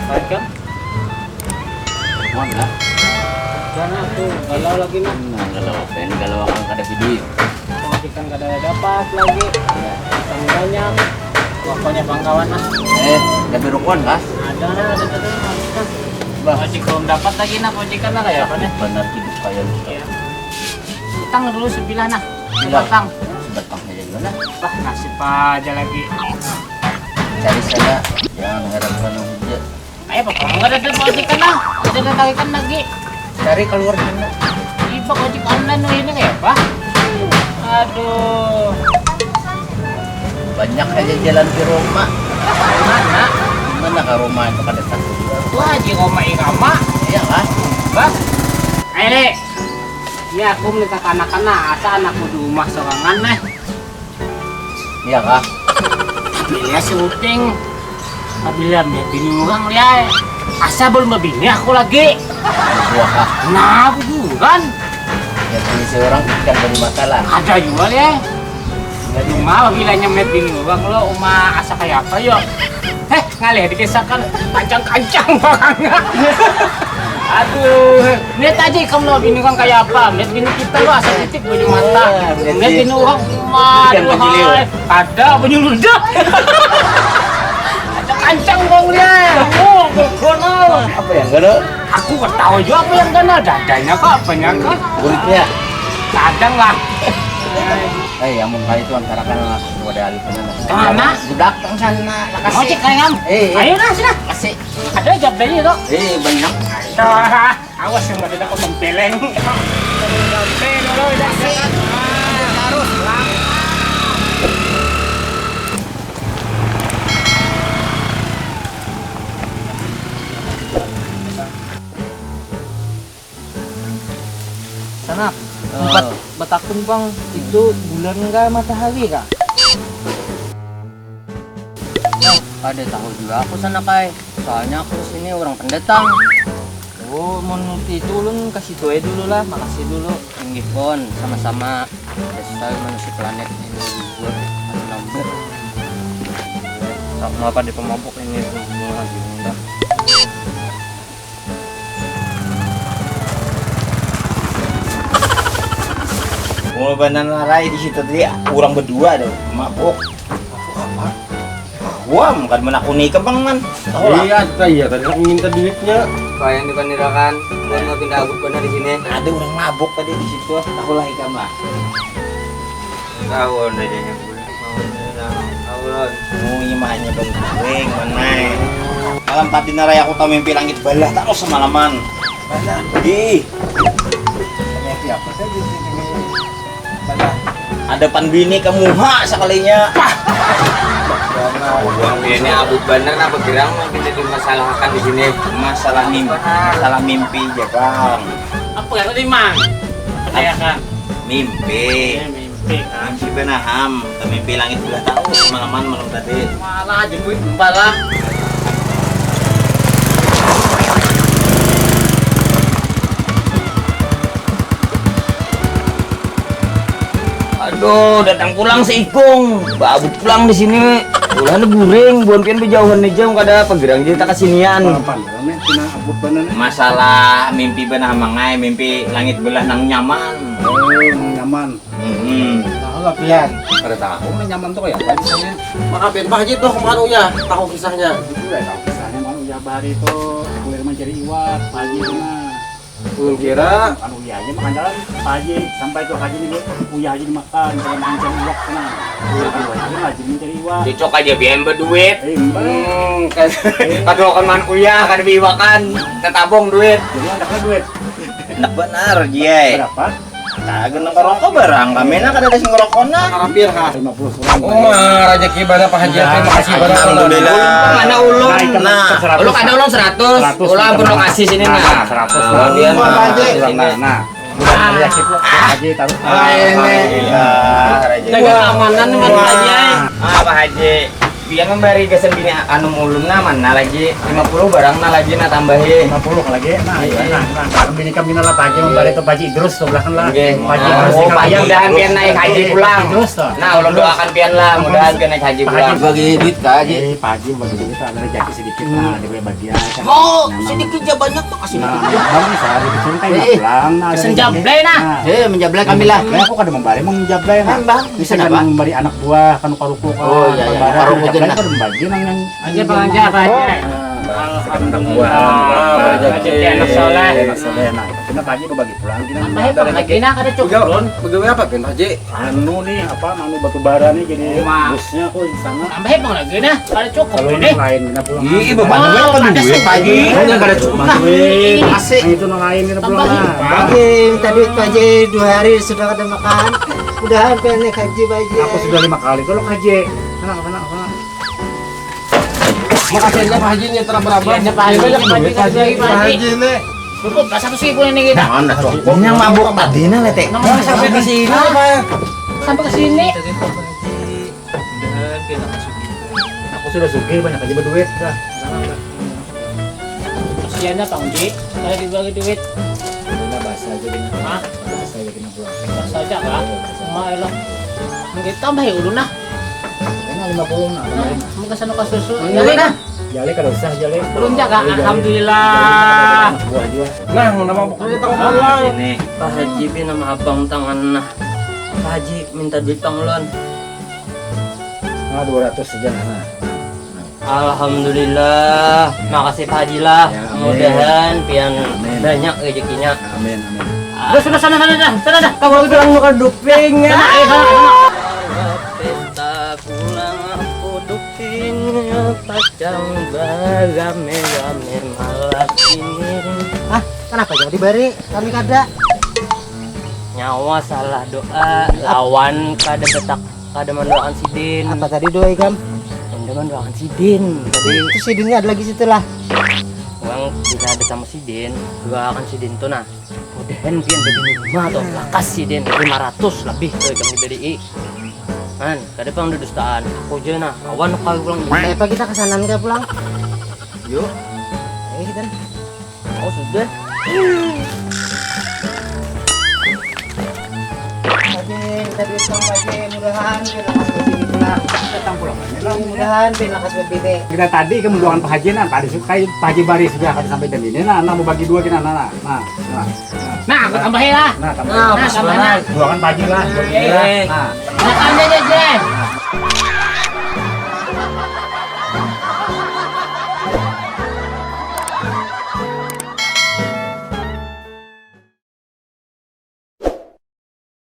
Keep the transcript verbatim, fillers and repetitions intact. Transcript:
Baik kan? Mana? Jangan tuh, galau lagi nah. Nah, galau apa ini? Galau akan kada duit. Ikan kada dapat lagi. Utang banyak. Pokoknya bang kawan nah. Eh, ada berukon kah? Ada nah, ada ada. Bah. Masih belum dapat lagi nah, pojikan lah kayak apa nih? Benar hidup kayak gitu. Iya. Utang dulu sebilah nah. Sebatang. Sebatang saja dulu nah. Wah, nasib aja lagi. Cari sana yang harap sana hujan. Ayo, pokoknya nggak ada pojikan nah. Ada datang ikan lagi. Cari keluar sana. Iba ojek online nih ini kayak apa? Aduh. Banyak aja jalan di Roma. Mana? Mana ke rumah itu kada tahu. Wah, di Roma Irama. Iya kah? Bah. Ayo, Dek. Ini aku minta kanakan nah, asa anakku di rumah sorangan nah. Iya kah? Bila syuting, bila melihat bini orang lihat, asa belum berbini aku lagi. Buah kah? Nah, bujuran. Ya punya seorang ikan dari mata lah. Ada juga ya. Cuma bilanya melihat bini orang lo, uma asa kayak apa yo? Heh, ngalih dikisahkan kancang-kancang barangnya. Aduh, lihat aja kamu lo bini orang kayak apa. Lihat bini kita lo asa titik baju mata. Lihat bini orang, aduh, ada baju ludah. Ada kancang bang dia. Oh, kono. Apa ya? Enggak ada. Aku nggak tahu juga apa yang kena dadanya kok, apanya kok. Kulitnya. Kadang lah. Eh, yang mau kali itu antara kan lah kepada alih sana. Kemana? Budak yang sana. Ojek kayang. Eh, eh. Ayo lah sini. Kasih. Ada job dari itu. Eh, banyak. Awas yang ada kau tempeleng. Sampai dulu ya. Harus lah. Sanak, empat batakun pang, itu bulan kah matahari kah? Nah, kada tahu juga aku sanak ai. Soalnya aku sini orang pendatang. Oh, mun itu ulun kasih tuai dulu lah, makasih dulu. Inggih pon, sama-sama. Dasar manusia planet ini juga lambat. Sama pada pemabuk ini semua lagi. Mulu banan larai di situ tadi, urang bedua tuh mabuk. Mabuk apa? Wah, bukan menakuni ikam pang man. Tahu lah. Iya, kita iya tadi nak minta duitnya. Bayang di panirakan, dan mau pindah abut banar di sini. Ada orang mabuk tadi di situ, tahu lah ikam lah. Tahu ada yang Ulun. Mau imahnya bang kuring mana? Malam tadi narai aku tahu mimpi langit balah terus semalaman. Balah. Ih. Mimpi apa saja sih ini? Balah. Ada pan bini ke muha sekalinya. Ini abut bener apa gerang kita dimasalahkan di sini? Masalah mimpi, masalah mimpi ya bang. Apa kata di mang? Percayakan. Mimpi. Mimpi kan. Mimpi benaham, mimpi langit belah tahu semalaman malam tadi. Malah aja duit bala. Aduh, datang pulang si Ikung. Babut pulang di sini. Bulan guring, buan pian bejauhan aja kada pagerang kita kesinian. Apa, apa, nih, tina abut banar nih. Masalah mimpi benah mangai, mimpi langit belah nang nyaman. Oh, nang nyaman. Hmm. Tahu lah pian. Kada tahu nang nyaman tuh kayak apa misalnya. Maka pian Pak Haji tuh kemarin Uyah tahu kisahnya. Itu udah tahu kisahnya mau Uyah bahari itu kuliah mencari iwak, Pak Haji itu mah. Ulun kira anu Uyah aja makan jalan, Pak Haji sampai tuh Haji ini Uyah aja dimakan, kalau makan cari iwak sana. Kan Uyah aja rajin mencari iwak. Cocok aja biar berduit. Eh, emang. Hmm, kan, eh, kado kan man Uyah, kada biwakan, tetabung duit. Jadi anaknya duit. Enak benar, Jai. Berapa? Nah, genang rokok barang, kami nah kada ada sing rokok nah. Hampir ha. Lima puluh kurang. Oh, mah, rezeki banar Pak Haji. Terima kasih banar. Alhamdulillah. Mana ulun? Nah, ulun kada ulun seratus. Seratus. Ulun pun lokasi sini nah. Seratus. Nah, dia mah. Nah, nah. Rezeki Pak Haji taruh. Ah, ini. Alhamdulillah, rezeki. Jaga keamanan nih, Pak Haji. Ah, Pak Haji. Pian membari gasan bini anu ulun nah, mana lagi lima puluh barang nah lagi nah tambahi. Lima puluh lagi. Nah, iya, nah, nah, nah, bini kami nah lah Pak Haji membari tu Pak Haji Idrus tu belakang lah. Nggih. Pak Haji Idrus. Oh, Pak Haji, mudahan pian naik haji pulang. Idrus tu. Nah, ulun doakan pian lah, mudahan pian naik haji pulang. Bagi duit Pak Haji. Eh, Pak Haji bagi duit ada rezeki sedikit nah, dibagi bagian. Oh, sedikit ja banyak mah kasih. Nah, sedikit. Bang, bisa dikit kan pulang nah. Senjablay nah. Eh, menjablay kami lah. Aku kada membari mau menjablay nah. Bang, bisa napa? Membari anak buah kan karuku kan. Oh, iya, iya. Karuku kan membagi nang yang aja Bang aja apa aja. Alhamdulillah. Rezeki anak soleh. Anak soleh nah. Kena pagi berbagi pulang kita. Tambah lagi nah kada cukup. Begawe apa Pak Haji? Anu nih apa anu batu bara nih jadi busnya aku di sana. Tambah bang lagi nah kada cukup. Kalau ini lain kena pulang. Ih, beban apa duit Pak Haji? Kada cukup nah. Asik. Nah, itu nang lain kena pulang. Tambah. Pak Haji, tadi Pak Haji dua hari sudah kada makan. Mudahan pian naik haji Pak Haji. Aku sudah lima kali kalau haji. Tenang, tenang, tenang. Makasih aja Pak Haji nih terang berabang. Iya, Pak Haji. Pak Haji nih. Cukup lah satu ribu ini kita. Nah, yang mabuk tadi nah letek. Sampai ke sini. Sampai ke sini. Aku sudah sugih banyak aja berduit dah. Kasihannya Pak Haji, kalau dibagi duit. Udah bahasa aja gini. Hah? Bahasa aja gini. Saja kah? Cuma elok. Mungkin tambah ya ulun nah. Ini lima puluh nah. Semoga sana pas susu. Jali nah. Jali kada usah jali. Belum jaga. Alhamdulillah. Buah juga. Nah, nama buku di tengah pulang. Ini Pak Haji bin nama abang tangan nah. Pak Haji minta duit pang ulun. Nah, dua ratus saja nah. Alhamdulillah, makasih Pak Haji lah. Ya, amin. Mudahan pian amin. Banyak rezekinya. Amin, amin. Ah. Dah, sudah sana sana dah, sana dah. Kamu bilang mau ke duping ya. Sana, ayo, sana, sana. Pesta pulang aku dupingnya pacang barame-rame malam ini. Ah, kenapa jadi bari? Kami kada. Nyawa salah doa, lawan kada betak Kada mendoakan sidin. Apa tadi doa ikam? Kada mendoakan sidin. Tadi itu sidinnya ada lagi situ lah. Orang kita ada sama sidin, doakan sidin tuh nah. Mudahan pian jadi lima atau lakas sidin lima ratus lebih tuh ikam diberi. Kan, kada pang dudustaan. Aku aja nah, kawan kau pulang. Apa kita ke sana enggak pulang? Yuk. Ayo kita. Oh, sudah. Haji, minta duit Bang Haji, mudahan biar lakas bebini pulang. Datang pulang aja lah. Mudahan biar lakas bebini. Kita tadi ke mendoakan Pak Haji nah, tadi suka Pak Haji bari sudah kada sampai jam ini nah, nah mau bagi dua kita nah, nah, nah, nah. Nah, aku tambahin lah. Nah, tambahin. Nah, tambahin lah. Doakan Pak Haji lah. Iya. Nah. Nah, tambahin aja. Nah.